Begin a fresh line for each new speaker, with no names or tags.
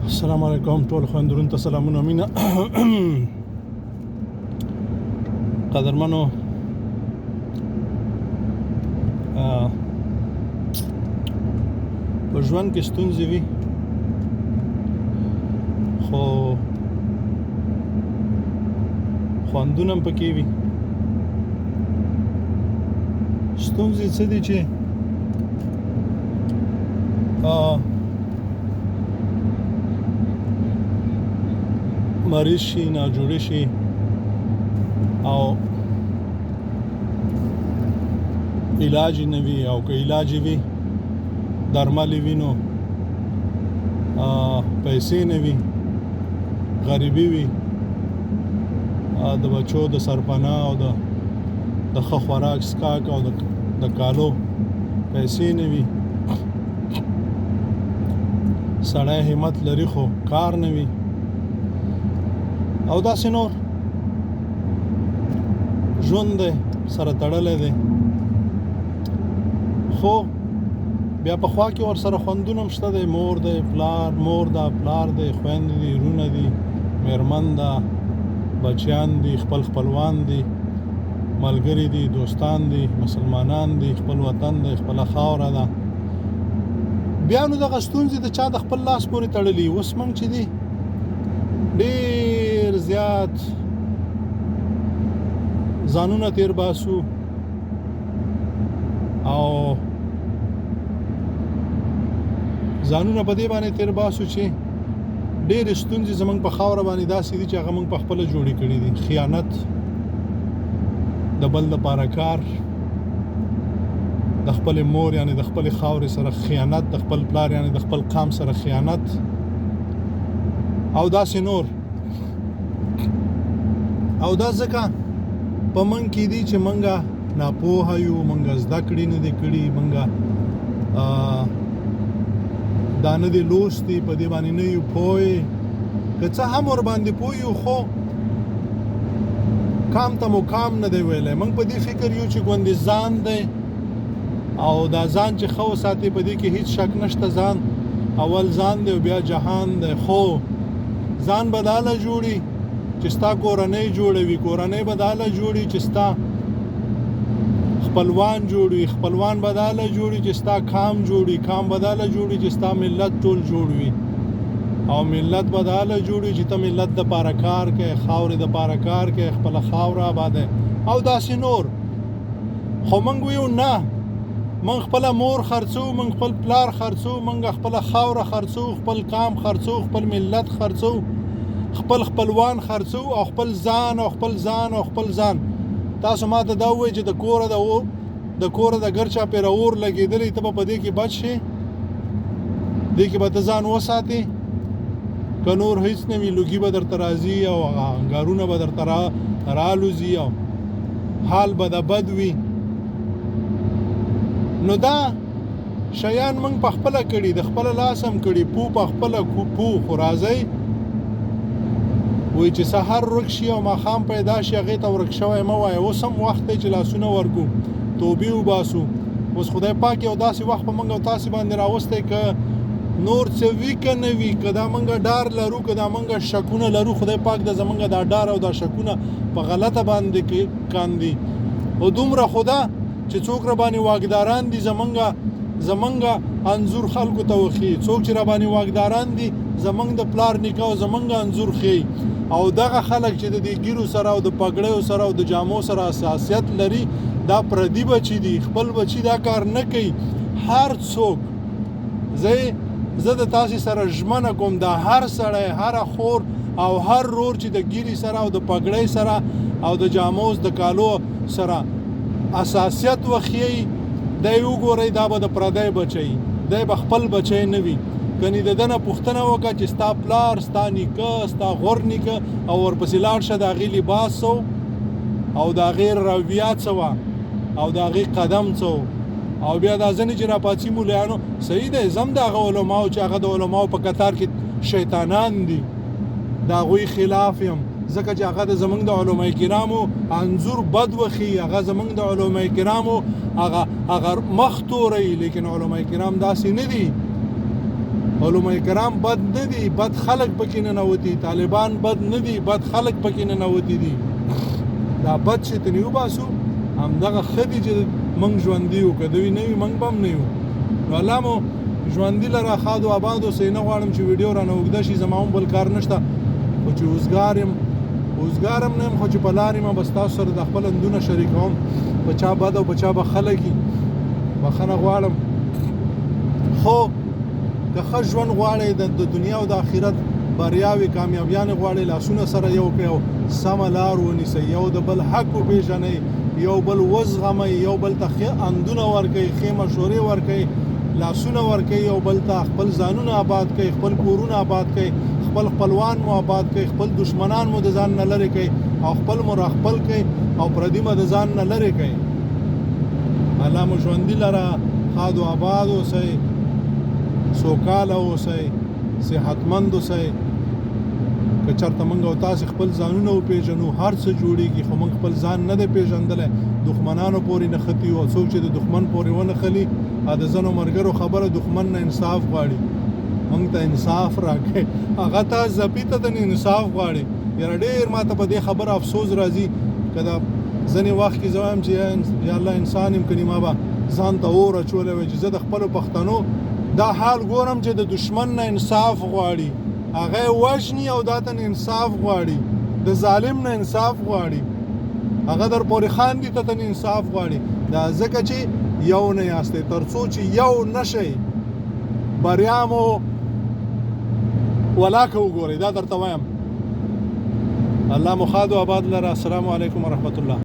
السلام علیکم ټول خوندرون ته سلامونه مینه قدرمنو په ژوند کې ستونزې وي خو خوندونه هم پکې وي. ستونزې څه دي چې مریض شي، ناجوړ شي او علاج نه وي، او که علاج وي درمل وي نو پیسې نه وي، غریبي وي، د بچو د سرپناه او د ښه خوراک څښاک او د کالو پیسې نه وي، سړی همت لري خو کار نه وي او داسې نور. ژوند دی سره تړلی دی، خو بیا په خوا کې ورسره خوندونه هم شته دی. مور دی، پلار، مور ده، پلار دی، خویندې دي، وروڼه دي، میرمن ده، بچیان دي، خپل خپلوان دي، ملګري دي، دوستان دي، مسلمانان دي، خپل وطن دی، خپله خاوره ده. بیا نو دغه ستونزې د چا د خپل لاس پورې تړلي. اوس موږ چې دي ډېر زیات ځانونه تیر باسو او ځانونه په دې باندې تیر باسو چې ډېرې ستونزې زموږ په خاوره باندې داسې دي چې هغه موږ په خپله جوړې کړي دي. خیانت، د بل دپاره کار، د خپلې مور یعنې د خپلې خاورې سره خیانت، د خپل پلار یعنې د خپل قام سره خیانت او داسې نور. او دا ځکه په موږ کې دي چې موږ ناپوهه یو، موږ زده کړې نه دي کړي، موږ دا نه دي لوستي، په دې باندې نه یو پوه. که څه هم ورباندې پوه یو خو کام ته مو کام نه دی ویلی. موږ په دې فکر یو چې ګوندې ځان دی او دا ځان چې ښه وساتې په دې کې هیڅ شک نشته، ځان اول ځان دی او بیا جهان دی. خو ځان به داله جوړي چې ستا کورنۍ جوړوي، کورنۍ به داله جوړي چې ستا خپلوان جوړوي، خپلوان به داله جوړي چې ستا کام جوړي، کام به داله جوړي چې ستا ملت ټول جوړوي، او ملت به داله جوړي چې ته ملت د پاره کار کوې، خاورې د پاره کار کوې، خپله خاوره آباده او داسې نور. خو موږ ویو نه، موږ خپله مور خرڅو، موږ خپل پلار خرڅو، موږ خپله خاوره خرڅو، خپل کام خرڅو، خپل ملت خرڅو، خپل خپلوان خرڅو او خپل ځان او خپل ځان او خپل ځان. تاسو ما ته دا ووایئ چې د کوره د اور د کوره د ګر چاپېره اور لګېدلی، ته به په دې کې بچ شې؟ دې کې به ته ځان وساتې؟ که نور هیڅ نه وي لوګي به درته راځي او هغه انګارونه به درته رالوځي او حال به د بد وي. نو دا شیان موږ په خپله کړي، د خپله لاس هم کړي، پو په خپله پو. خو راځئ وایي چې سهار ورک شي او ماښام پیدا شي هغې ته ورک شوی مه وایه. اوس هم وخت دی چې لاسونه ورکو، توبې وباسو. اوس خدای پاک یو داسې وخت په موږ او تاسې باندې راوستی که نور څه وي که نه وي، که دا موږ ډار لرو، که دا موږ شکونه لرو، خدای پاک د زموږ دا ډار او دا شکونه په غلطه باندې کاندي. او دومره خدا چې څوک را باندې واکداران دي زمونږ انځور خلکو ته وښیي، څوک چې را باندې واکداران دي زمونږ د پلار نیکه او زمونږ انځور ښیي. او دغه خلک چې د دې ګیرو سره او د پګړیو سره او د جامو سره حساسیت لري، دا پردي بچي دي، خپل بچي دا کار نه کوي. هر څوک زه د تاسې سره ژمنه کوم، دا هر سړی، هره خور او هر رور چې د ګیري سره او د پګړۍ سره او د جامو د کالو سره اساسیت وښیي، دی وګورئ دا به د پردی بچی، دی به خپل بچی نه وي. کني د ده نه پوښتنه وکړه چې ستا پلار، ستا نیکه، ستا غور نیکه او ورپسې لاړ شه، د هغې لباس څه او د هغې رویه څه وه او د هغې قدم څه. او بیا دا ځینې چې راپاڅي مولایانو، صحیح دی، زم د هغه علماو چې هغه د علماو په کتار کې شیطانان دي، د هغوی خلاف یم، ځکه چې هغه د زمونږ د علماء کرامو انځور بد وښي، هغه زمونږ د علماء کرامو هغه مخ توروي. لیکن علماء کرام داسې نه دي. علماء کرام بد نه دي، بد خلک پکې ننوتي. طالبان بد نه دي، بد خلک پکې ننوتي دي. دا بد چې تنې وباسو، همدغه ښه دي چې موږ ژوندي یو. که دوی نه وي، موږ به هم نه یو. نو الله مو ژوندي لره، ښاد او آباد اوسئ. نه غواړم چې ویډیو رانه اوږده شي، زما هم بل کار نشته، خو چې اوزګار یم، اوزګار هم نه یم، خو چې په لار یم، بس تاسو سره د خپل اندونه شریکوم. په چا بد او په چا به ښه لګي، بخښنه غواړم. خو که ښه ژوند غواړئ، د دنیا او د آخرت بریاوې کامیابیانې غواړئ، لاسونه سره یو کړئ او سمه لار ونیسئ. یو د بل حق وپېژنئ، یو بل وزغمئ، یو بل ته ښه اندونه ورکړئ، ښې مشورې ورکړئ، لاسونه ورکړئ یو بل ته، خپل ځانونه آباد کړئ، خپل کورونه آباد کړئ، خپل خپلوان مو آباد کړئ، خپل دشمنان مو د ځان نه لرې کړئ او خپل مو راخپل کړئ او پردي مو د ځان نه لرې کړئ. الله مو ژوندي لره، ښاد او آباد اوسئ، سوکاله اوسئ، صحتمند اوسئ. که چېرته موږ او تاسې خپل ځانونه وپېژنو، هر څه جوړېږي، خو موږ خپل ځان نه دی پېژندلی، دښمنانو پورې نښتي یو. څوک چې د دښمن پورې ونښلي، د ځینو ملګرو خبره، دښمن نه انصاف غواړي، موږ ته انصاف راکړي، هغه ته ځپي ته د انصاف غواړي. یاره ډېر ماته په دې خبره افسوس راځي. که دا ځینې وخت کې زه وایم چې یا الله، انسان یم، کني ما به ځان ته اور اچولی وای چې زه د خپلو پښتنو دا حال ګورم چې د دښمن نه انصاف غواړي، هغه یې وژني او دا ته انصاف غواړي، د ظالم نه انصاف غواړي، هغه در پورې خاندي، ته ته انصاف غواړي. دا ځکه چې یو نه یاستئ. تر څو چې یو نه شئ، بریا مو ولاکه وګورئ، دا درته وایم. الله مو ښاد او آباد لره. السلام علیکم ورحمت الله.